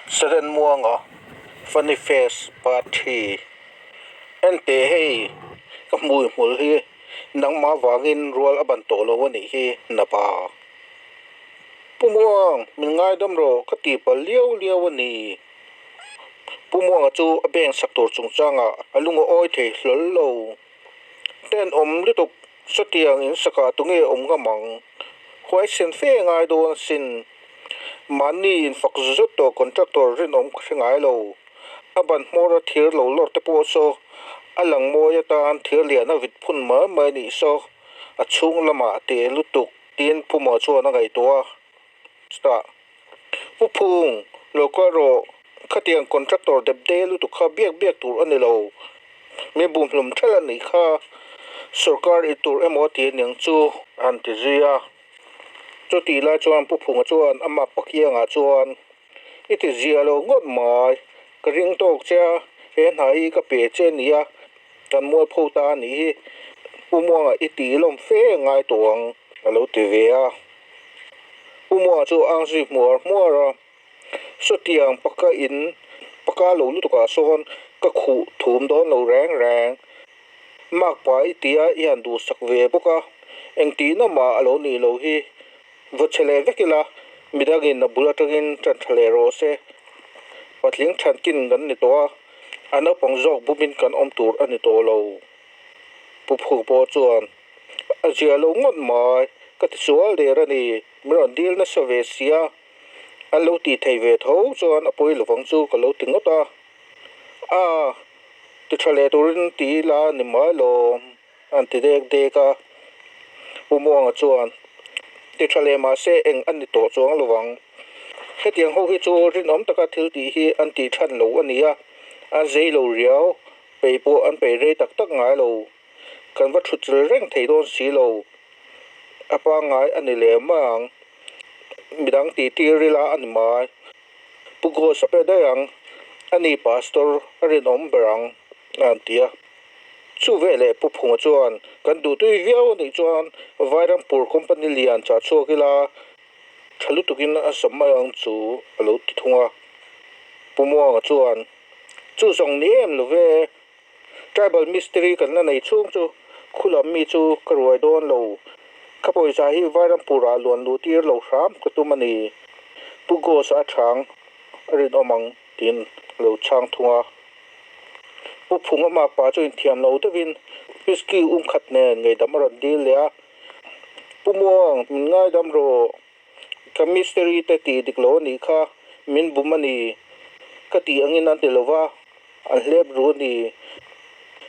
Seren Muanga Funny Face Part Ii Enteh hei ka hmui hmul hi nangmah vangin rual a ban tawh lo a nih hi Napa. Pu Muang min ngaidam rawh ka tih palh liau liau a ni. Pu Muanga chu a bank sak tur chungchangah a lung a awi thei hlawl lo. Tenawm lutuk sawtiang in sakah tunge awm ngam ang? Huaisen fe ngai dawn asin. Mahni in fak zut tawh contractor rinawm ka hre ngai lo. A ban hmawr a thir lo lawr te pawh saw a lang mawi atan thir lian a vit phun mai mai nih saw a chhung lamah teh lutuk tiin Pumah chuan a ngaihtuah a. Chutah Pu Phung, lo kal rawh, khatiang contractor dep de lutuk kha biak biak tur a ni lo. Mi bumhlum thelh a nih kha, sorkar i tur emaw a ti aniang chu a han ti zui a. Chutih lai chuan Pu Phunga chuan a map pakiangah chuan, I ti zia lo ngawt mai, ka ring tawk che a, he hna hi ka pe che nia, kan mualpho ta a nih hi, Pu Muanga i tih lawm fe ngai tawh ang a lo ti ve a. Pu Muanga chu a ang zui hmuar hmuar a, Sawtiang paka in paka lo lutukah sawn ka khuh thum dawn lo reng reng. Makpa i tia i han duhsak ve bawk a, engtihna mah a lo nih loh hi. Va chhe leh vek ila, midangin a bul atangin ṭan ṭha leh rawh se. Patling ṭhankin kan ni tawh a, a naupang zawk bumin kan awm tur a ni tawh lo. Pu Phur pawh chuan, A zia lo ngawt mai, ka ti sual der a ni, min rawn dil nasa ve sia, an lo tih thei ve tho chuan a pawi lovang chu ka lo ti ngawt a. A, ti ṭha leh turin ti ila ni mai lawm, an ti dek dek a. Pu Muanga chuan, Ti ṭha leh mahse eng a ni tawh chuang lovang. Hetiang ho hi chu rinawm taka thil tih hi an tih ṭhan lo a nia, an zei lo riau. Pei pawh an pei rei tak tak ngai lo. Kan va thut chil reng thei dawn si lo. A pangngai a ni leh mai ang. Midang tih tir ila a ni mai. Pu Ghost a pe daih ang. Ani Pastor a rinawm ber ang a han ti a. Chu veleh Pu Phunga chuan kan duhtui viau a nih chuan Vairampur company lian chah chhuak ila tha lutukin a sam mai ang chu a lo ti thung a. Pu Muanga chuan Chu zawng ni em lo ve, Tribal Mistiri kan la nei chhung chu khulam mi chu ka ruai dawn lo. Ka pawisa hi Vairampurah luan luh tir lo hram ka tum a ni. Pu Ghost a chhang a rinawm ang tiin a lo chhang thung a. Pu Phunga makpa chu inthiam lo deuhin Whisky um khat nen ngeihdam a rawn dil leh a. Pu Muang, min ngaidam rawh. Ka mistiri te tih dik lo a nih kha, min bum a ni. Ka tih angin an ti lo va, an hlep ru a ni.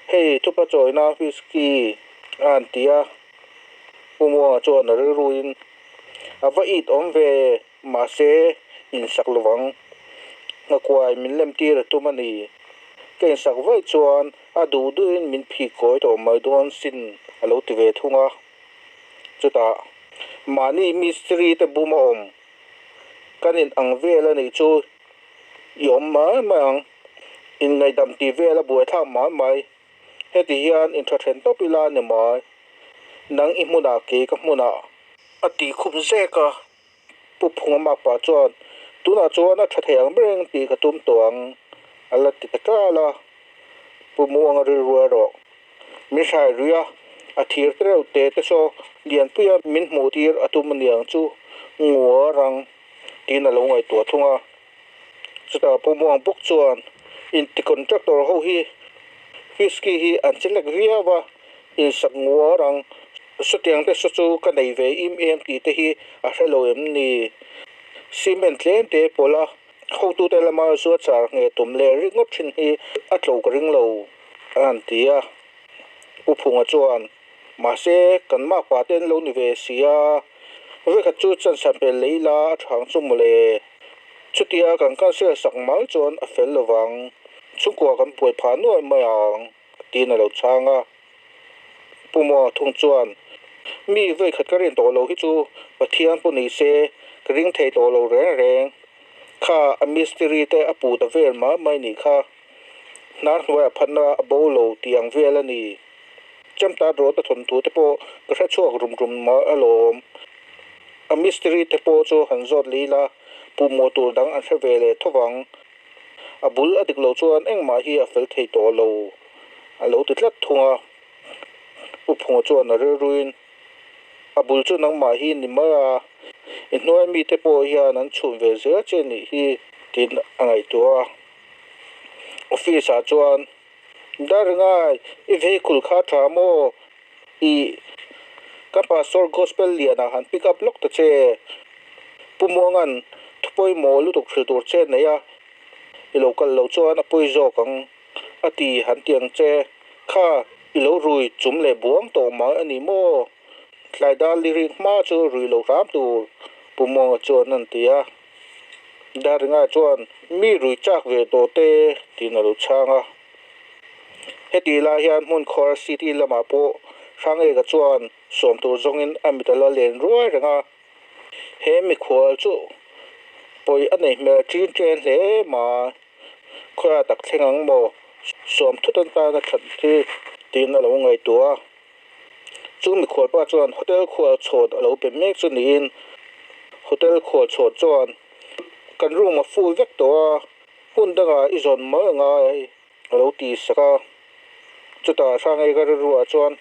Hei thupa chawina whisky a han ti a, Pu Muanga chuan a rilruin a va it awm ve, mahse insak lovang. Nghakuai min lem tir a tum a ni. Ka insak vaih chuan a duh duhin min phih kawi tawh mai dawn sin a lo ti ve thung a. Chutah mahni mistiri te bum a awm kan in ang vel a nih chu i awm mai mai ang. Inngaihdam tih vel a buaithlak mai mai. Heti hian in tha then tawp ila ni mai. Nang i hmunah kei ka hmunah. A tih khum zek a, Pu Phunga makpa chuan tunah chuan a tha thei ang ber eng tih ka tum tawh ang a la ti ta ṭal a. Pu Muanga rilru erawh Min hrai rui a, a thir te reuh te te saw Lianpuia min hmuh tir a tum aniang chu ngua rang tiin a lo ngaihtuah thung a. Chutah Pu Muang bawk chuan inti contractor ho hi whisky hi an che lek viau a, insak ngua rang sawtiang te saw chu ka nei ve im em tih te hi a hre lo em ni? Cement tlem te pawlh a hotute lama zua char nge tum leh ringawt thin hi a tlo ka ring lo. A han ti a, Pu Phunga chuan, Mahse, kan makpa te an lo ni ve si a, vekhat chu chansan pel lei la a thang chu mawle. Chutia kan cancel sak mai chuan a fel lovang, chhungkua kan buai phah nuai mai ang, tiin a lo chhang a. Pu Muanga thung chuan, Mi vekhat ka rin tawh lo hi chu Pathian pawh ni se ka ring thei tawh lo reng reng. Kha a mistiri te a puh ta vel mai mai nih kha. Hnar hnuaiah phatna a bo lo tih ang vel a ni. Chemtat rawt a thawnthu te pawh ka hre chhuak rum rum mah alawm. A mistiri te pawh chu han zawt leh ila, Puhmawh tur dang an hre ve leh tho vang. A bul a dik lo chuan engmah hi a fel thei tawh lo, a lo ti tlat thung a. Pu Phunga chuan a rilruin, A bul chu nangmah hi ni mai a, i hnuai mite pawh hian an chhun ve zel che nih hi, tiin a ngaihtuah a. Office-ah chuan, Daringai, i vehicle kha tha maw? I ka pastor gospel lianah han pick up lawk ta che. Pu Muanga'n thu pawimawh lutuk hrilh tur che nei a, i lo kal lo chuan a pawi zawk ang a ti han ti ang che. Kha i lo rui chum leh buang tawh mai a ni maw? Tlai dar lirik hma chu rui lo hram tur Pu Muanga chuan an ti a. Daringa chuan mi rui chak ve tawh te tiin a lo chhang a. Hetih lai hian hmun khawr city lamah pawh Hrangeka chuan sawm tur zawngin a mit a la len ruai reng a. He mikhual chu pawi a nei hmel ṭin ṭen hle mai. Khawiah tak thleng ang maw? Sawm thut an tan a that hi tiin a lo ngaihtuah a. Chu mikhual pa chuan hotel khual chhawt a lo pe mek chu niin hotel khual chhawt chuan kan room a full vek tawh a. Hmun dangah i zawn mai a ngai a lo ti sak a, chutah Hrangei ka rilruah chuan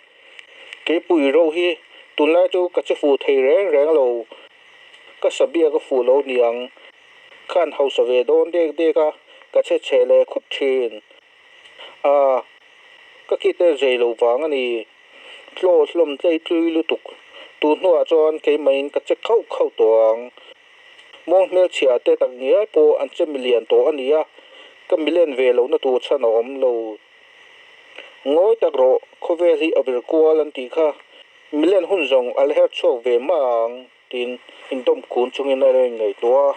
Keipui ro hi tunlai chu ka che fuh thei reng reng lo, ka sabia ka fuh lo niang, khan hausa ve dawn dek dek a, ka che chhe leh khup thin a, ka kite zei lo vang a ni, tlaw hlawm tlei tlui lutuk, tun hnuah chuan keimahin ka che khauh khauh tawh ang. Muang hmelchhia te tak ngial pawh an che milian tawh a ni a, ka milen ve lohna tur chhan a awm lo. Ngawi tak rawh, khawvel hi a vir kual an tih kha, milen hun zawng a la her chhuak ve mai ang tiin indawm kun chungin a rawn ngaihtuah a.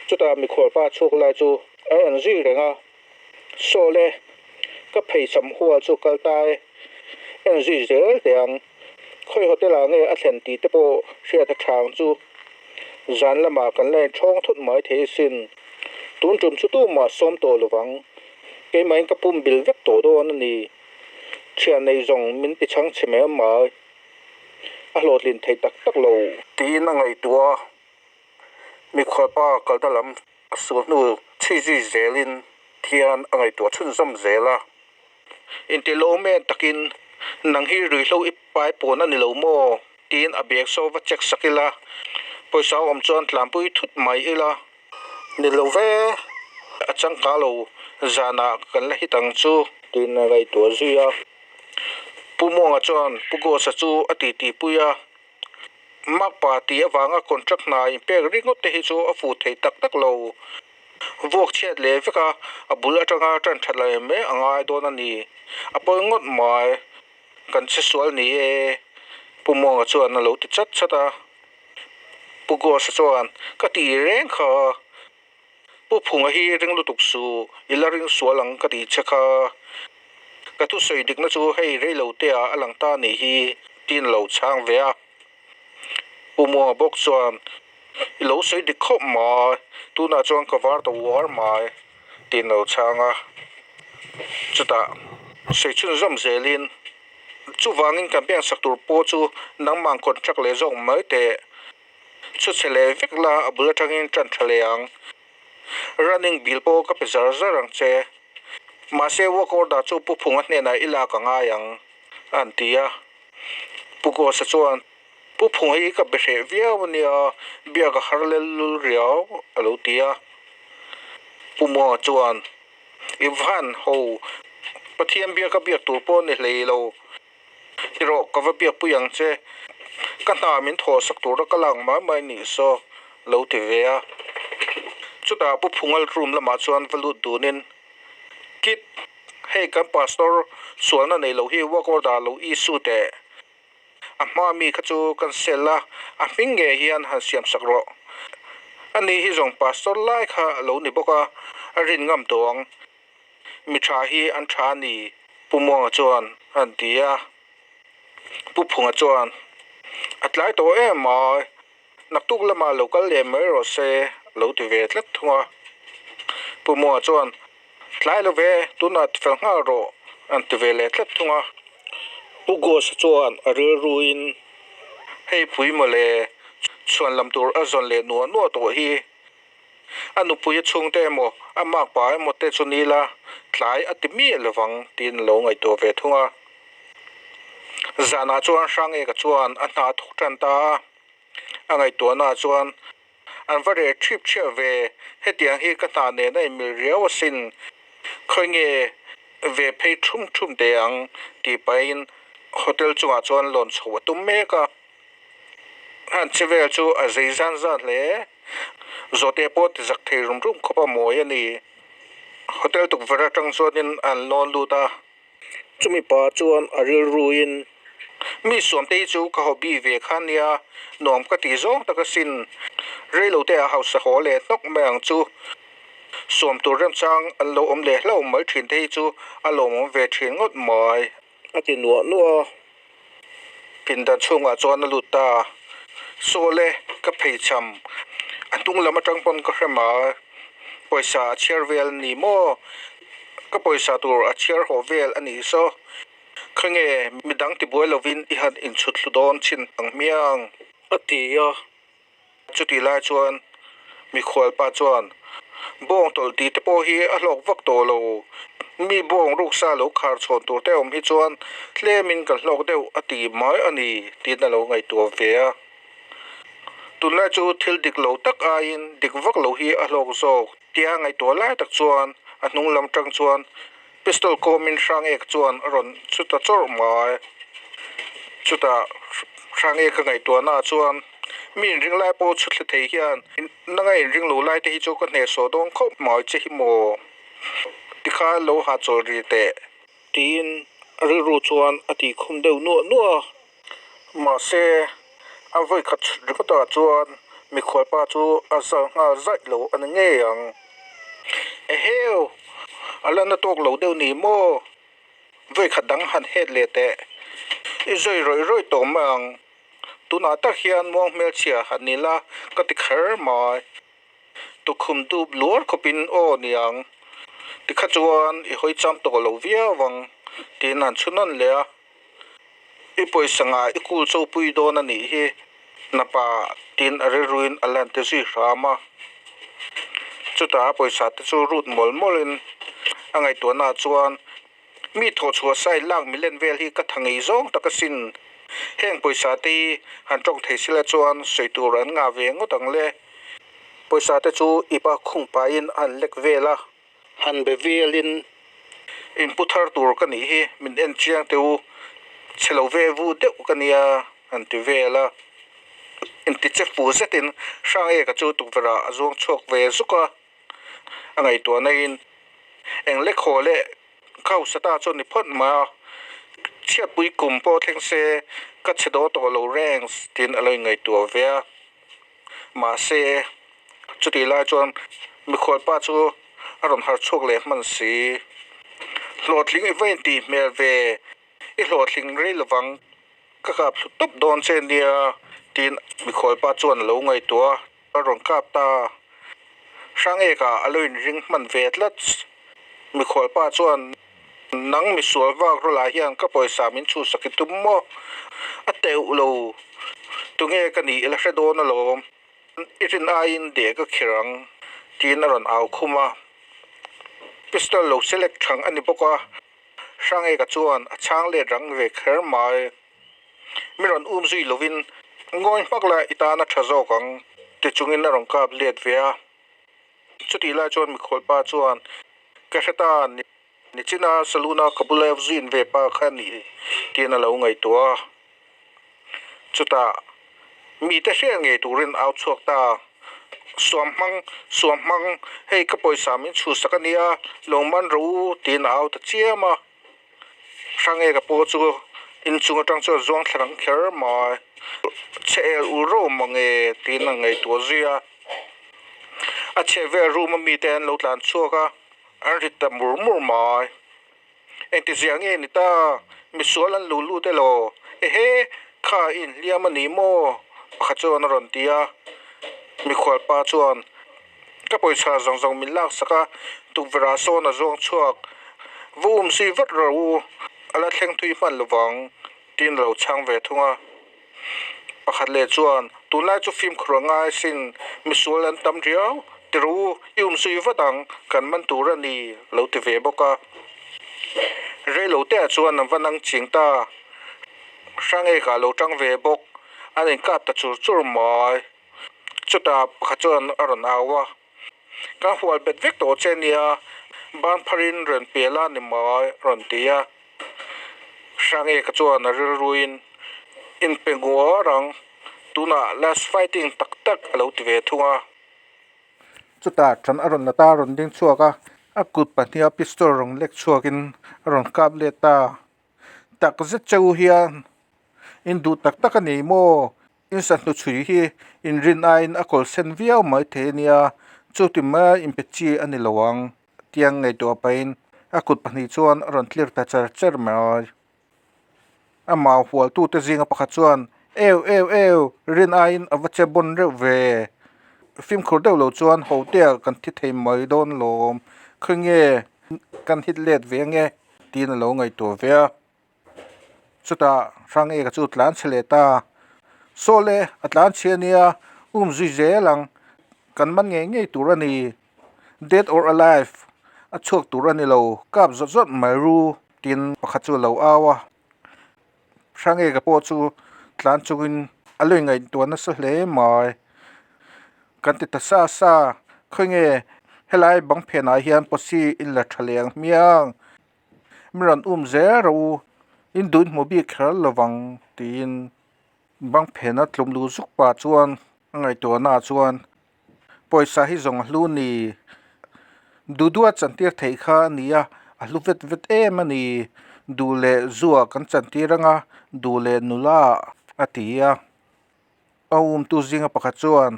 Chutah mikhualpa chhuak lai chu a en zui reng a, Saw le, ka pheichham hual chu kal ta e, en zui zel teh ang. Khawi hotel ah nge a thlen tih te pawh hriat a chang chu zan lamah kan la inthawng thut mai thei asin. Tun tum chu tumah sawm tawh lovang. Keimahin ka pum bil vek tawh dawn a ni. Thian nei zawng min ti chhang chhe mai mai. A hlawhtlin thei tak tak lo. Tiin a ngaihtuah a, mikhualpa kalna lam a sul hnu chhui zui zelin thian a ngaihtuah chhunzawm zel a. Intilawm em takin nang hi ruihhlo i pai pawn a ni lo maw? tiin a bag saw va check sak ila, pawisa awm chuan tlanpui thut mai ila. Ni lo ve, a changka lo zanah kan la hit ang chu. Tiin a ngaihtuah zui a. Pu Muanga chuan Pu Ghosa chu a titi pui a. Makpa tih avanga contract hna inpek ringawt te hi chu a fuh thei tak tak lo. Vuak chhiat leh vek a, a bul atanga tan that leh mai a ngai dawn a ni. A pawi ngawt mai, kan che sual ni e, Pu Muanga chuan a lo ti chat chat a. Pu Ghosa chuan, Ka ti reng kha, Pu Phunga hi ring lutuk suh, i la ring sual ang ka tih che kha. Ka thusawi dikna chu hei reilo te ah a lang ta nih hi tiin a lo chhang ve a. Pu Muanga bawk chuan, I lo sawi dik khawp mai, tunah chuan ka var ta uar mai tiin a lo chhang a. Chutah sawi chhunzawm zelin, Chuvangin kan piansak tur pawh chu nangmah contract leh zawk mai teh. Chu chhe leh vek la a bul atangin tan tha leh ang. Running bill pawh ka pe zar zar ang che. Mahse work order chu Pu Phunga hnenah i lak a ngai ang a an ti a. Pu Ghosa chuan Pu Phunga hi ka be hreh viau a nia, biak a har lel lul riau a lo ti a. Pu Muanga chuan I van ho, Pathian biak a biak tur pawh a ni hlei lo. Ti rawh, ka va biakpui ang che. Ka hna min thawh sak tura ka lak mai mai nih saw lo ti ve a. Chutah Pu Phungal room lamah chuan va lut dunin, Kid, hei kan pastor sualna nei lo hi work order lo issue teh. A hma mi kha chu kan sel a, a hming nge hian han siam sak rawh. Ani hi zawng pastor lai kha a lo ni bawk a, a rin ngam tawh ang. Mi tha hi an tha a ni, Pu Muanga chuan a han ti a. Pu Phunga chuan, A tlai tawh em a, naktuk lamah lo kal leh mai rawh se, a lo ti ve tlat thung a. Pu Muanga chuan, Tlai lo ve, tunah ti fel nghal rawh, a han ti ve leh tlat thung a. Pu Ghosa chuan a rilruin, Hei pui mawle, Chhuan lam tur a zawn leh nuah nuah tawh hi. A nupui a chhungte emaw, a makpa emaw te chu ni la, tlai a ti miah lovang tiin a lo ngaihtuah ve thung a. Zanah chuan Hrangeka chuan a hna thawk tan ta a, a ngaihtuahnaah chuan an va reh ṭhip ṭhiah ve, hetiang hi ka hna nen a inmil riau asin, khawi nge ve phei ṭhum ṭhum teh ang tih pahin hotel chungah chuan lawn chhoh a tum mek a. Han che vel chu a zei zan zan hle. Zawhte pawh ti zak thei rum rum khawp a mawi a ni. Hotel tukverh atang chuanin an lawn lut a. Chumi pa chuan a rilruin, Mi suamte hi chu ka hobby ve kha nia, nuam ka tih zawng tak asin. Reilote a hausa haw leh hnawk mai ang chu. Suam tur remchang an lo awm leh hlauh mai thin te hi chu a lawmawm ve thin ngawt mai. A ti nuah nuah a, pindan chhungah chuan a lut ta. Sawle, ka pheichham, a hnung lam atang pawn ka hre mai. Pawisa a chhiar vel a ni maw? Ka pawisa tur a chhiar haw vel a nih saw. Khawnge midang tibuai lovin i han inchhut hlu dawn chin ang hmiang? A ti a. Chutih lai chuan mikhualpa chuan, Bawng tawlh tih te pawh hi a hlawk vak tawh lo. Mi bawng ruksa lo khar chhawn tur te awm hi chuan tlemin kan hlawk deuh a ti mai a ni tiin a lo ngaihtuah ve a. Tunlai chu thil dik lo tak aiin dik vak lo hi a hlawk zawk tia ngaihtuah lai tak chuan a hnung lam tang chuan Pistol kawmin Hrangek chuan a rawn chu ta chawrh mai. Chutah Hrangek a ngaihtuahnaah chuan mi inring lai pawh chhu thla thei hian nanga inring lo lai te hi chu ka hnehsawh dawn khawp mai che hi maw? Tikhan lo hahchawl ri teh. Tiin a rilru chuan a tih khum deuh nuah nuah a. Mahse, a vawi khat chhut ringawtah chuan mikhualpa chu a zal nghal zaih lo a ni ngei ang. Eheu! A la na tawk lo deuh ni maw? Vawi khat dang han het leh teh. I zawi rawih rawih tawh mai ang. Tunah tak hian muang hmelchhia han ni la ka ti kher mai. Tukhum dup luar khawpin aw niang. Tikha chuan i hawi cham tawh lo viau ang tiin an chhu nawn leh a. I pawisa ngah i kul chopui dawn a nih hi Napa tiin a rilruin a lan te zui hram a. Chutah a pawisa te chu rut mawl mawlin a ngaihtuahnaah chuan mi thawhchhuah sai lak milen vel hi ka tha ngei zawng tak asin. Heng pawisa te hi han tawng thei sila chuan sawi tur an ngah ve ngawt ang le. Pawisa te chu ipa khung pahin a han lek vel a. Han be velin inpu thar tur ka nih hi min en chiang teh u, chhe lo ve vu deuh ka nia han ti vel a. Inti che fu zetin Hrangeka chu tukverh ah a zuang chhuak ve zuk a, a ngaihtuah naiin eng lek haw leh khausa ta chu ni phawt mai a, chhiatpui kum pawh thleng se ka chhe dawn tawh lo reng tiin a lo inngaihtuah ve a. Mahse, chutih lai chuan mikhualpa chu a rawn harh chhuak leh hman si. Hlawhtling i va intih hmel ve, i hlawhtling rei lovang, ka kap thlu tawp dawn che nia, tiin mikhualpa chuan a lo ngaihtuah a, a rawn kap ta. Hrangeka a lo inring hman ve tlat. Mikhualpa chuan Nang misual vak rawlah hian ka pawisa min chhuhsak i tum maw? A teuh lo. Tunge ka nih ila hre dawn alawm. I rin aiin deh ka kher ang, tiin a rawn au khum a. Pistol lo select thang a ni bawk a, Hrangeka chuan a chhang let rang ve kher mai. Mi rawn um zui lovin, Ngawi hmak la i tan a tha zawk ang, ti chungin a rawn kap let ve a. Chutih lai chuan mikhualpa chuan, Ka hre ta, nichina saloon-a ka bula zin ve pa kha ni, tiin a lo ngaihtuah a. Chutah, mite hriat ngei turin au chhuak ta, Suam hmang, suam hmang, hei ka pawisa min chhuhsak a nia, lo man rawh u, tiin a au ta chiam a. Hrangeka pawh chu inchung atang chuan zuang thla rang kher mai. Chhe el ul ro mange tiin a ngaihtuah zui a. A chheh vel room a mite an lo tlan chhuak a, an rit ta mur mur mai. Engti zia nge ni ta? Misual an lo lut elaw? Ehe, kha i inhliam a ni maw? Pakhat chuan a rawn ti a. Mikhualpa chuan. Ka pawisa zawng zawng min laksak a, tukverh ah sawn a zuang chhuak. Va um zui vat rawh u, a la thleng thui hman lovang, tiin a lo chhang ve thung a. Pakhat leh chuan, Tunlai chu fimkhur a ngai sin, misual an tam riau, ti rawh u, i umzui vat ang, kan man tur a ni, lo ti ve bawk a. Reilo te ah chuan an va nang ching ta. Hrangeka lo tang ve bawk, an inkap ta chur chur mai. Chutah pakhat chuan a rawn au a. Kan hual bet vek tawh che nia, ban pharin rawn pial a ni mai rawn ti a. Hrangeka chuan a rilruin inpe nguar ang, tunah last fighting tak tak a lo ti ve thung a. Chutah ṭan a rawn la ta, a rawn ding chhuak a, a kut pahniha pistol rawn lek chhuakin a rawn kap let ta. Tak zet che u hian in duh tak tak a ni maw? In sahnu chhui hi inrin aiin a kawl sen viau mai thei a nia, chuti maia inpe chi a ni lo ang, tiang ngaihtuah pahin a kut pahnih chuan a rawn tlir ta cher cher mai. Amah hualtute zinga pakhat chuan, Eu, eu, eu, rin aiin a va che bawn reuh ve. Fimkhur deuh lo chuan hotea kan thi thei mai dawn lawm, khawnge kan hit let ve ange, tiin a lo ngaihtuah ve a. Chutah Hrangeka chu tlan chhe leh ta. Saw le, a tlan chhe ania, um zui zel ang. Kan man ngei ngei tur a ni. Dead or alive, a chhuak tur a ni lo, kap zawt zawt mai ru, tin pakhat chu a lo au a. Hrangeka pawh chu tlan chungin a lo ingaihtuah nasa hle mai. Kan ti ta sa sa, khawnge helai bang phenah hian posi in la tha leh ang hmiang. Mi rawn um zel rawh u, in duh in hmu bik kher lovang tiin bang phena tlum lu zuk pah chuan a ngaihtuahna ah chuan pawisa hi zawng a hlu ni duh duh a chantir theih kha a ni a, a hlu vet vet em a ni, duh leh zuah kan chantir anga duh leh nula ah a ti a, a umtu zinga pakhat chuan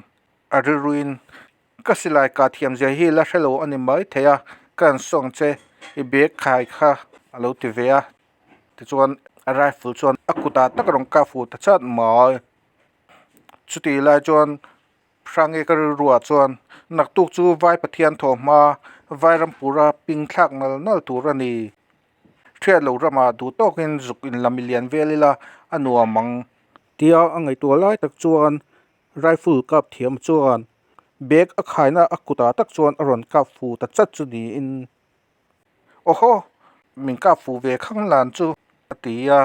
a rilruin. Ka silai kah thiam zia hi la hrelo a ni mai thei a, ka han sawng che i bag khai kha a lo ti ve a, tichuan a rifle chuan a kutah tak a rawn kah fuh ta chat mai. Chutih lai chuan Hrangi ka rilruah chuan naktuk chu Vai Pathian thaw hma Vairampura ping thlak nal nal tur a ni. Hriat lo ramah duh tawkin zuk inla milian vel ila a nuam ang. Tia a ngaihtuah lai tak chuan Rifle kap thiam chuan bag a khaina a kutah tak chuan a rawn kap fu ta chat chu niin, Awhaw, min kap fu ve khang lan chu a ti a,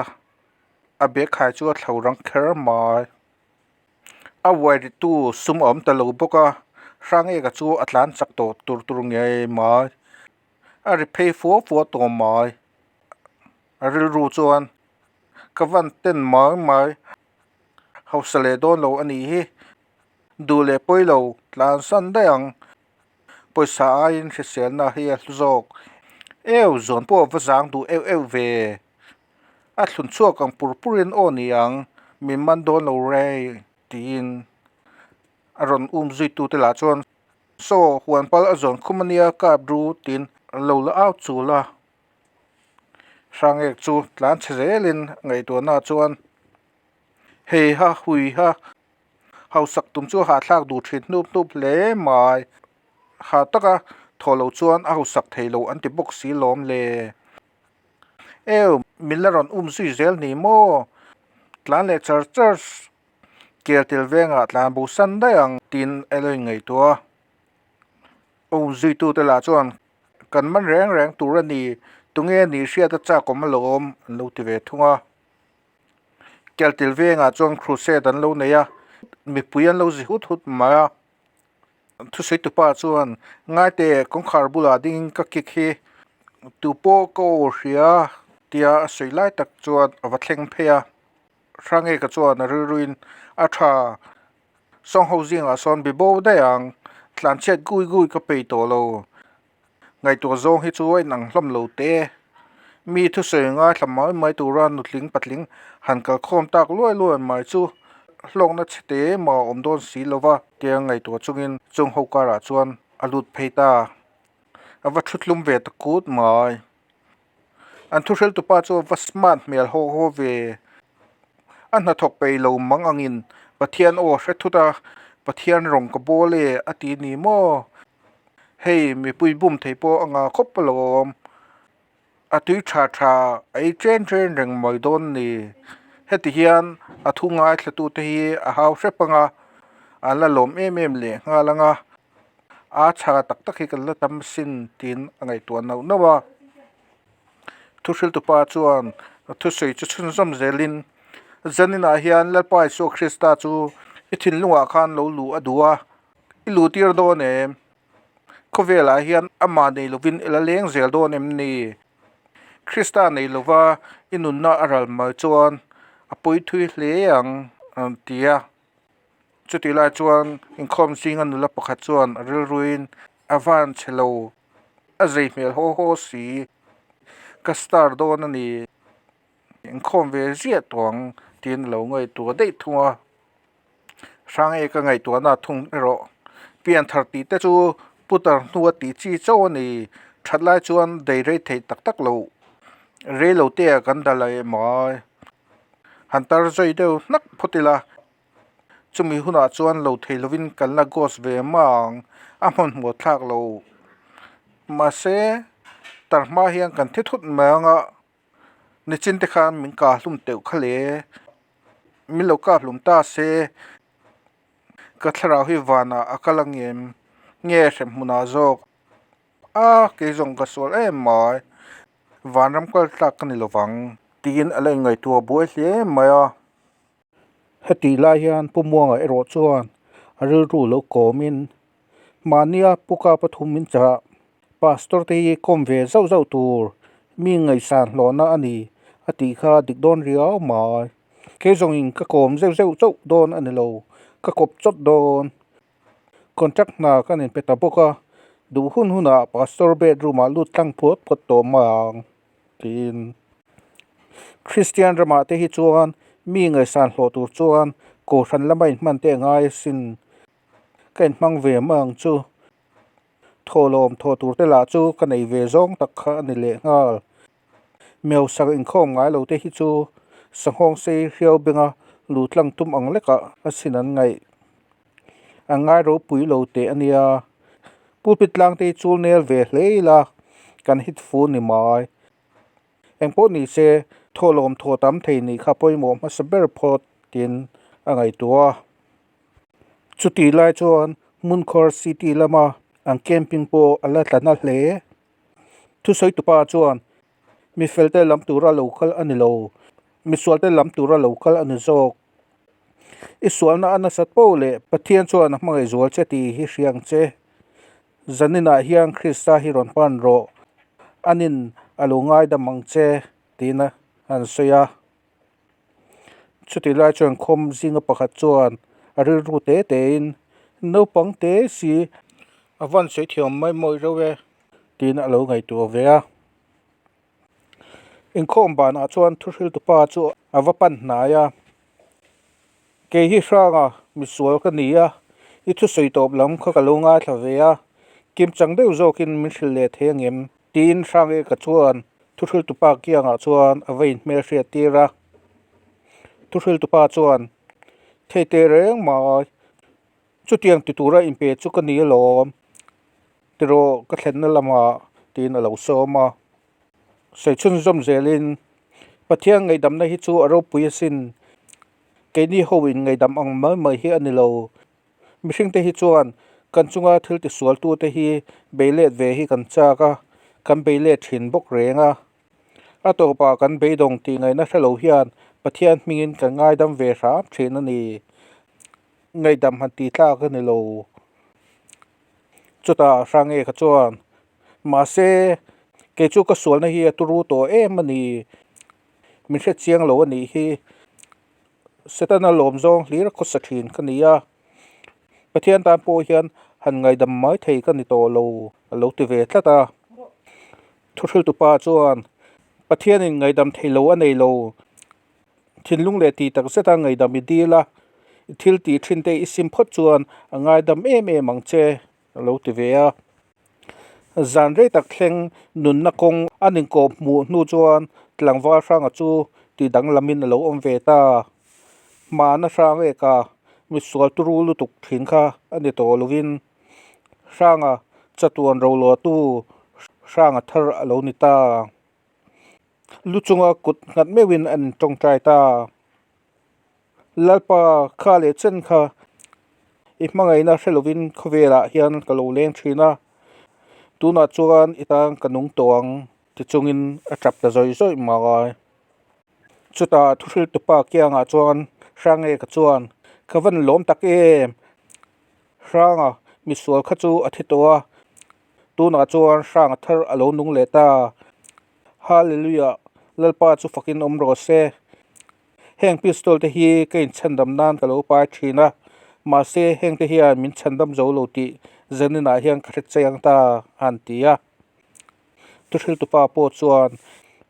a bag khai chu a thlo rang kher mai. A uai ritu sum a awm ta lo bawk a, Hrangeka chu a tlan chak tawh tur tur ngei mai, a ri phei fua fua tawh mai. A rilru chuan ka van ten mai mai. Hausa leh dawn lo a nih hi. Duh leh pawi lo tlan san daih ang. Pawisa aiin hriselna hi a hlu zawk. Eu zawn pawh a va zang duh euh euh ve. A thlun chhuak ang pur purin aw ni ang, min man dawn lo rei tiin a rawn um zuitute lah chuan Saw huan pal a zawn khum a nia kap ru tiin an lo la au chul a. Hrangek chu tlan chhe zelin ngaihtuahna chuan hei ha hui ha hausak tum chu hahthlak duh thin hnup hnup hle mai. Ha taka thaw lo chuan a hausak thei lo an ti bawk si lawm le. Eu min la rawn um zui zel ni maw? Tlan leh char char kel tel vengah tlan bo san daih ang tiin a lo inngaihtuah a. Um zuitute lah chuan Kan man reng reng tur a ni, tunge nih hriat a chak awm alawm an lo ti ve thung a. Keltil vengah chuan crusade an lo nei a, mipui an lo zi hut hut mai a. Thusawi tupa chuan Ngaite kawngkhar bulah dingin ka kick hi tupawh ka aw hria tia a sawi lai tak chuan a va thleng phei a. Hrangeka chuan a rilruin a tha. Sawng ho zingah sawn bi bo daih ang, tlanchhiat gui gui ka pei tawh lo. Ngaihtuah zawng hi chu a inang hlawm lo te. Mi thusawi ngaithla mai mai tura nutling patling han kalkhawm tak luai luai mai chu hlawkna chhe te mah a awm dawn si lo va tia ngaihtuah chungin chung ho karah chuan a lut phei ta. A va thu tlum ve ta kut mai. An thuhriltu pa chu a va smart hmel haw haw ve. A hnathawk peih lo mang angin Pathian aw hre thut a, Pathian rawng ka bawl e a ti ni maw? Hei mipui bum thei pawh a ngah khawp alawm. A tui tha tha a ei chen chen reng mai dawn ni. Heti hian a thu ngaithlatute hi a hau hrep ang a, an la lawm em em leh nghal ang a, a chha tak tak hi kan la tam sin tiin a ngaihtuah nauh nauh a. Thuhriltupa chuan thusawi chu chhunzawm zelin, Zaninah hian Lalpa Isua Krista chu i thinlungah khan lo luh a duh a, i luh tir dawn em? Khawvelah hian amah nei lovin i la leng zel dawn em ni? Krista nei lova i nunna a ral mai chuan a pawi thui hle ang a ti a. Chutih lai chuan inkhawm zinga nula pakhat chuan a rilruin a van chhe lo, a zei hmel haw haw si, ka star dawn a ni. Inkhawm ve ziah tawh ang tiin a lo ngaihtuah daih thung a. Hrang e ka ngaihtuahna thung erawh pianthar tih te chu putar hnua tih chi chauh a ni. That lai chuan dei rei thei tak tak lo rei lo te ah kan dal leh mai. Han tar zui deuh hnak phawt ila chumi hunah chuan lo thei lovin kan la ghost ve mai ang a hmanhmawh thlak lo. Mahse tar hma hian kan thi thut mai ang a. Nichin te khan min kah hlum teuh kha le, min lo kah hlum ta se, ka thlarau hi vanah a kal ang em, nge hrem hmunah zawk a kei zawng ka sual em mai, vanram kal tlak ka ni lovang tiin a la inngaihtuah buai hle mai a. Hetih lai hian Pu Muanga erawh chuan a rilru lo kawmin mahnia Pu Ka pathum min chah Pastor te hi kawm ve zauh zauh tur mi ngaihsan hlawhna a ni a tih kha dik dawn riau mai. Kei zawngin ka kawm zeuh zeuh chauh dawn a ni lo, ka kawp chawt dawn. Contract hna kan inpe ta bawk a, duh hun hunah Pastor bedroom ah lut tlang phawt phawt tawh mai ang. Tiin Kristian ramah te hi chuan mi ngaihsan hlawh tur chuan kohhran lama inhman te a ngai asin. Ka inhmang ve mai ang chu. Thawhlawm thawh tur te lah chu ka nei ve zawng tak kha a ni leh nghal. Meusak inkhawm ngai lo te hi chu sanghawng sei hriau benga lutlang tum ang lekah asin an ngaih. An ngai ropui lo teh a nia. Pulpit tlang te hi chul nel ve hle ila kan hit fu ni mai. Engpawh ni se thawhlawm thaw tam thei nih kha pawimawh hmasa ber phawt tiin a ngaihtuah a. Chutih lai chuan Hmunkhawr City lama an camping pawh a la tla na hle. Thusawi tupa chuan mifel te lam tura lo kal a ni lo, misual te lam tura lo kal a ni zawk. I sualna a nasat poh leh Pathian chuan a hmangaih zual che tih hi hria ang che. Zaninah hian Krista hi rawn pan rawh, anin a lo ngaidam ang che tiin a han sawi a. Chutih lai chuan khawm zinga pakhat chuan a rilru te tein, Naupang te si a van sawi thiam mai mawi reuh e tiin a lo ngaihtuah ve a. Inkhawm banah chuan thuhriltupa chu a va pan hnai a, Kei hi hranga misual ka ni a, i thusawi tawp lam kha ka lo ngaithla ve a, kimchang deuh zawkin min hrilh leh thei angem? Tiin Hrangeka chuan thuhriltupa kiangah chuan a va inhmelhriat tir a. Thuhriltupa chuan, Thei teh reng mai, chutiang ti tura inpe chu ka ni alawm. Tiraw ka thlenna lamah tiin a lo sawm a. Sawi chhunzawm zelin, Pathian ngaihdamna hi chu a ropui asin. Keini ho in ngaihdam ang mai mai hi a ni lo. Mihringte hi chuan kan chunga thil tisualtute hi bei let ve hi kan chak a, kan bei let thin bawk reng a. A tawpah kan beidawng tih ngaihna hre lo hian Pathian hmingin kan ngaidam ve hram thin a ni. Ngaihdam han tih tlak a ni lo. Chutah Hrangeka chuan, Mahse, kei chu ka sualna hi a turu tawh em a ni. Min hre chiang lo a nih hi. Setana lawm zawng hlir a khawsa thin ka ni a. Pathian tan pawh hian han ngaidam mai thei ka ni tawh lo, a lo ti ve tlat a. Thuhriltupa chuan, Pathianin ngaidam thei lo a nei lo. Thinlung leh tih tak zeta ngaidam i dil a, i thil tih thin te i sim phawt chuan a ngaidam em em ang che, a lo ti ve a. Zan rei tak thleng nunna kawng an inkawp hmuh hnu chuan tlangval hranga chu tih danglamin a lo awm ve ta. Hmana hrang eka misual turu lutuk thin kha a ni tawh lovin hranga chatuan roluahtu hranga thar a lo ni ta. Lu chunga kut nghat meuhin an intawngtai ta. Lalpa, kha leh chen kha i hmangaihna hre lovin khawvelah hian ka lo leng thin a, tunah chuan i tan ka nung tawh ang ti chungin a tap ta zawih zawih mai. Chutah thuhriltupa kiangah chuan Hrangeka chuan, Ka van lawm tak em? Hranga misual kha chu a thi tawh a, tunah chuan Hranga thar a lo nung leh ta. Hallelujah! Lalpa chu fakin awm rawh se. Heng pistol te hi ka inchhandam nan ka lo pai thin a, mahse heng te hian min chhandam zo lo tih zaninah hian ka hre chiang ta a han ti a. Thuhriltupa pawh chuan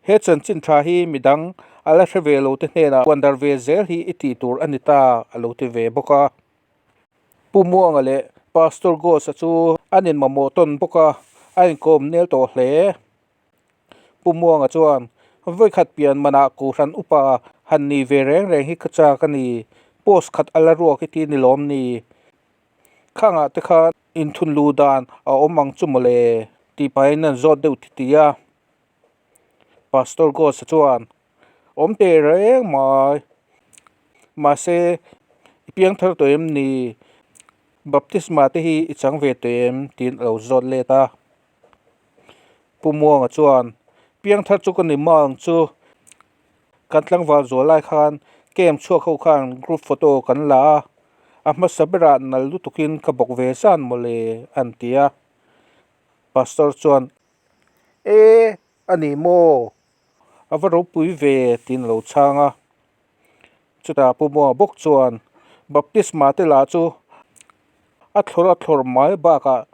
he chanchin tha hi midang a la hre ve lo te hnenah puan dar ve zel hi i tih tur a ni ta a lo ti ve bawk a. Pu Muanga leh Pastor Ghost-a chu an inmamawh tawn bawk a, a inkawm nel tawh hle. Pu Muanga chuan, Vawikhat pian manah Kohhran upa han ni ve reng reng hi ka chak a ni, post khat a la ruak i ti ni lawm ni? Khangah te khan inthun lu dan a awm ang chu mawle tih pahin an zawt deuh ti a. Pastor Ghost-a chuan, Awm teh reng mai. Mahse, i piang thar tawh em ni? Baptisma te hi i chang ve tawh em? tiin a lo zawt let a. Pu Muanga chuan, Piangthar chu ka ni mah ang chu. Kan tlangval zual lai khan camp chhuak ho khan group photo kan la a, a hmasa berah nal lutukin ka bawk ve zan mawle an ti a. Pastor chuan, E, a ni maw? A va ropui ve tiin a lo chhang a. Chutah Pu Muanga bawk chuan Baptisma te lah chu a thlawr a thlawr mai bakah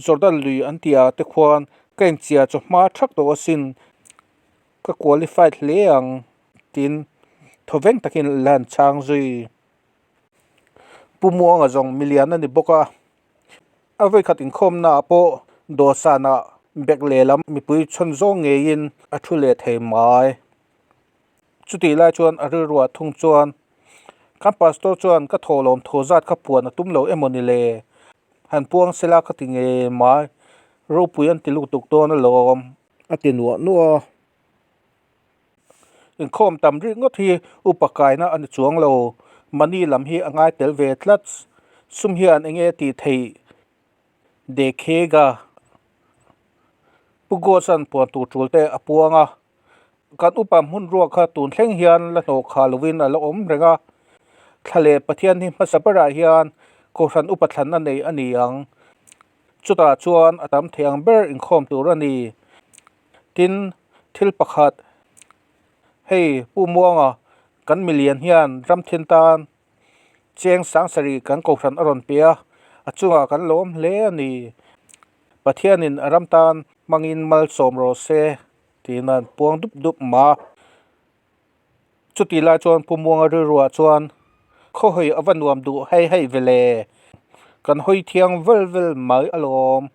Jordan lui an tih ah te khuan ka inchia chu hma thak tawh asin ka qualified hle ang tiin thawveng takin la han chhang zui. Pu Muanga zawng milian a ni bawk a. A vawikhat inkhawmna ah pawh dawhsanah bag lehlam mipui chhawn zawng ngeiin a thu leh thei mai. Chutih lai chuan a rilruah thung chuan, Kan pastor chuan ka thawhlawm thaw zat kha puan a tum lo emaw ni le? Han puang sela ka ti ngei mai, ropui an ti lutuk dawn alawm, a ti nuah nuah a. Inkhawm tam rik ngawt hi upa kaina a ni chuang lo, money lam hi a ngai tel ve tlat. Sum hian eng nge tih theih Dekhega? Pu Ghosh-a'n puan tur tul te a puang a. Kan upa hmun ruak kha tun thleng hian la hnawh khah lovin a la awm reng a, thla leh Pathian hi hmasa berah hian Kohhran upa thlanna nei a ni ang. Chutah chuan a tam thei ang ber inkhawm tur a ni. Tin, thil pakhat, hei Pu Muanga kan milian hian ram then tan cheng sangsarih kan Kohhran a rawn pe a, a chungah kan lawm hle a ni. Pathianin a ram tan hmangin malsawm rawh se. Tiin an puang dup dup ma. Chutih lai chuan Pu Muanga rilruah chuan khawhawi a va nuam duh hei hei ve le, kan hawi thiang vel vel mai alawm,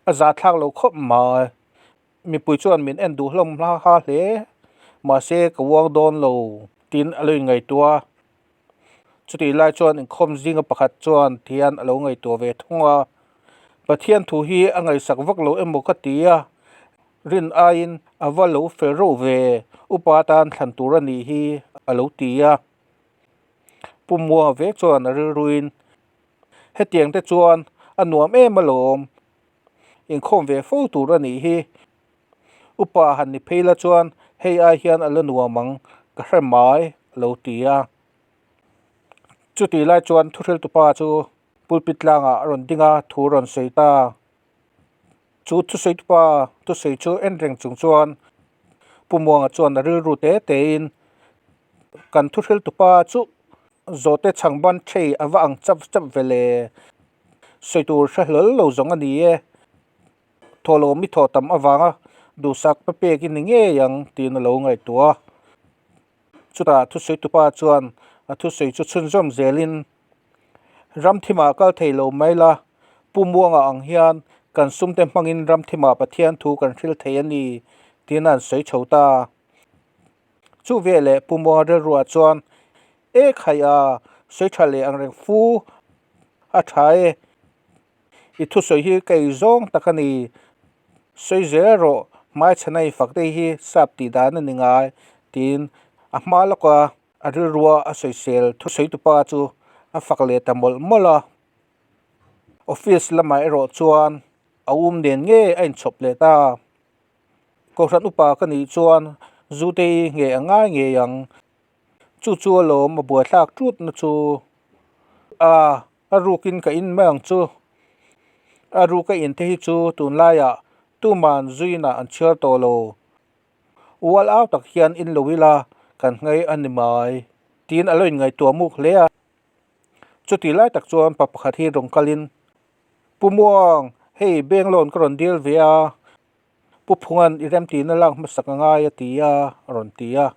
a zahthlak lo khawp mai, mipui chuan min en duh hlawm hla ha hle, mahse ka uang dawn lo tiin a lo inngaihtuah a. Chutih lai chuan inkhawm zinga pakhat chuan thian a lo ngaihtuah ve thung a, Pathian thu hi a ngaihsak vak lo emaw ka ti a, rin aiin a va lo fel reuh ve, upa atan thlan tur a nih hi a lo ti a. Pu Muanga vek chuan a rilruin, Hetiang te chuan a nuam em alawm, inkhawm ve fo tur a nih hi. Upa han ni phei la chuan hei ai hian a la nuam ang ka hre mai a lo ti a. Chutih lai chuan thuhriltupa chu pulpit tlangah a rawn ding a, thu a rawn sawi ta. Chu thusawitupa thusawi chu en reng chung chuan Pu Muanga chuan a rilru te tein kan thuhriltupa chu zawhte chhangban thei a va ang chap chap ve le, sawi tur hre hlawl lo zawng a ni e. Thawhlawm i thawh tam avanga duhsak pe pek i ni ngei ang tiin a lo ngaihtuah a. Chutah thusawitupa chuan a thusawi chu chhunzawm zelin, Ramthimah kal thei lo mai la, Pu Muanga ang hian kan sumte hmangin Ramthimah Pathian thu kan hril thei a ni tiin a han sawi chho ta. Chu veleh Pu Muanga rilruah chuan, E khai a, sawi tha leh angreng fu a tha e. I thusawi hi ka ei zawng tak a ni. Sawi zel rawh, hmaichhana i fak te hi sap tih dan a ni ngai, tiin a hma lawk a. A rilrua a sawisel thusawi-tupa chu a fak leh ta mawlh mawlh a. Office lamah erawh chuan a um nen ngei a inchhawp leh ta. Kohhran upa ka nih chuan Zutei ngei a ngai ngei ang. Chu chu alawm a buaithlak ṭutna chu. A, a rukin ka in mai ang chu. A ruka in te hi chu tunlaiah tuman zuinah an chhiar tawh lo. Ual au tak hian in lo ila kan nghei a ni mai tiin a lo inngaihtuah muk hle a. Chuti lai tak chuan pa pakhat hi rawn kalin, Pu Muang, hei bank loan ka rawn dil ve a, Pu Phunga'n i remtihna lak hmasak a ngai a ti a, a rawn ti a.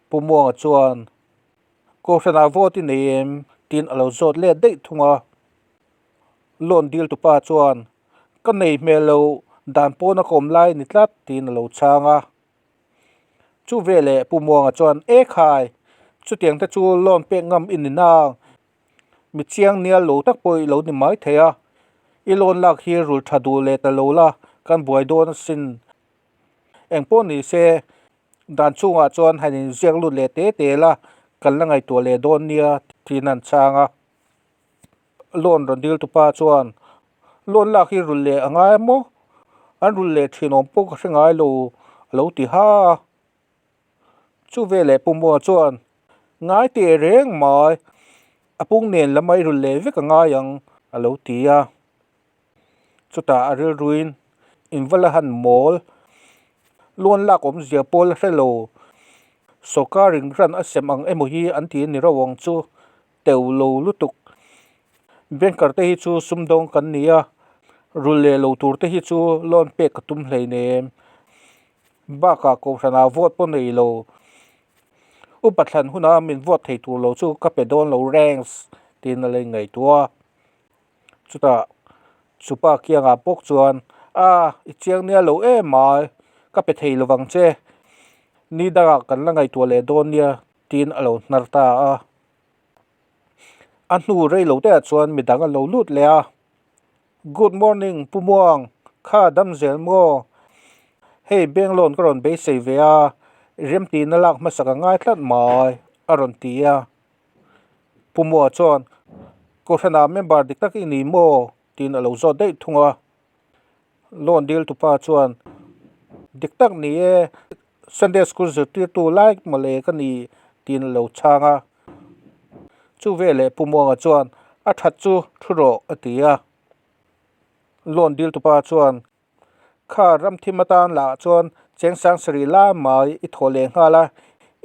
Pu Muanga chuan, Kohhranah vote i nei em? tiin a lo zawt let daih thung a. Loan dil tupa chuan, Ka nei hmel lo, dan pawna ka awm lai a ni tlat, tiin a lo chhang a. Chu veleh Pu Muanga chuan, E khai, chutiang te chu loan pek ngam i ni nang, mi chiang nial lo tak pawh i lo ni mai thei a, i loan lak hi rul tha duh leh ta lo la, kan buai dawn asin. Eng pawh ni se, dan chhungah chuan han inziak lut leh te te la, kan la ngaihtuah leh dawn nia, tiin an chhang a. Loan rawn dil tupa chuan, Loan lak hi rul leh a ngai maw? An rul leh thin awm pawh ka hre ngai lo, a lo ti ha a. Chu veleh Pu Mua chuan, Ngai teh reng mai, a pung nen lam a i rul leh vek a ngai ang, a lo ti a. Chutah a rilruin inva la han mawl, loan lak awmzia pawh la hre lo, sawrkarin grant a sem ang emaw hi an ti a ni rauh ang chu, teuh lo lutuk. Banker te hi chu sumdawng kan ni a, rul leh lo tur te hi chu loan pek ka tum hleinem. Bakah kohhranah vote pawh nei lo. Upa thlan huna min vote thei tur lo chu ka pe dawn lo rengs tiin a la inngaihtuah a. Chutah chupa kiangah bawk chuan, A, i chiang nia lo em mai, ka pe thei lovang che. Ni dangah kan la ngaihtuah leh dawn nia tiin a lo hnar ta a. A hnu rei lo teah chuan midang an lo lut leh a. Good morning Pu Muang, kha dam zel maw? Hei bank loan ka rawn beisei ve a, remtihna lak hmasak a ngai tlat mai a rawn ti a. Pu Mua chuan, Kohhranah member dik tak i ni maw? tiin a lo zawt daih thung a. Loan dil tupa chuan, Dik tak ni e, Sunday school zirtirtu lai mawle ka ni tiin a lo chhang a. Chu veleh Pu Muanga chuan, A that chu thu rawh a ti a. Loan dil tupa chuan, Kha ram thim atan lah chuan cheng sang sarih lai mai i thaw leh nghal a,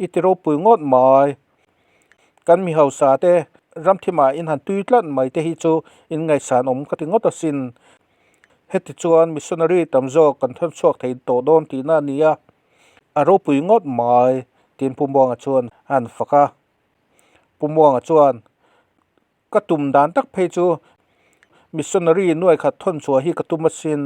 i ti ropui ngawt mai. Kan mi hausa te ram thimah in han tui tlat mai te hi chu in ngaihsan awm ka ti ngawt asin. Heti chuan missionary tam zawk kan thawn chhuak thei tawh dawn tihna a ni a, a ropui ngawt mai tiin Pu Muanga chuan a han fak a. Pu Muanga chuan Ka tum dan tak phei chu missionary nuai khat thawn chhuah hi ka tum asin.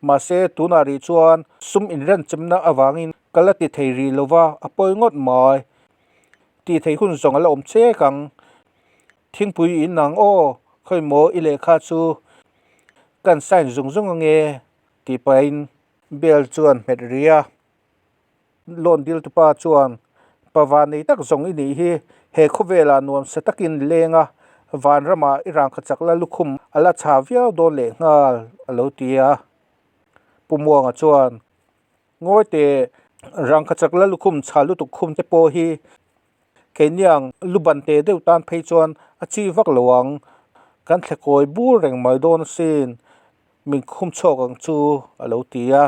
Mahse tunah rih chuan sum inrenchemna avangin ka la ti thei rih lo va, a pawi ngawt mai. Tih theih hun zawng a la awm chek ang. Thingpui in ang aw, khawi maw i lehkha chu kan sign zung zung ange tih pahin bell chuan hmet rih a. Loan dil tupa chuan pava nei tak zawng i nih hi, he khawvelah nuam sa takin leng a, vanramah i rangkha chak la lukhum a la chha viau dawn leh nghal a lo ti a. Pu Muanga chuan Ngawi teh, rangkha chak la lukhum chha lutuk khum te pawh hi Keiniang lu ban te deuh tan phei chuan a chi vak lo ang, kan thle kawi bur reng mai dawn asin, min khum chhuak ang chu a lo ti a.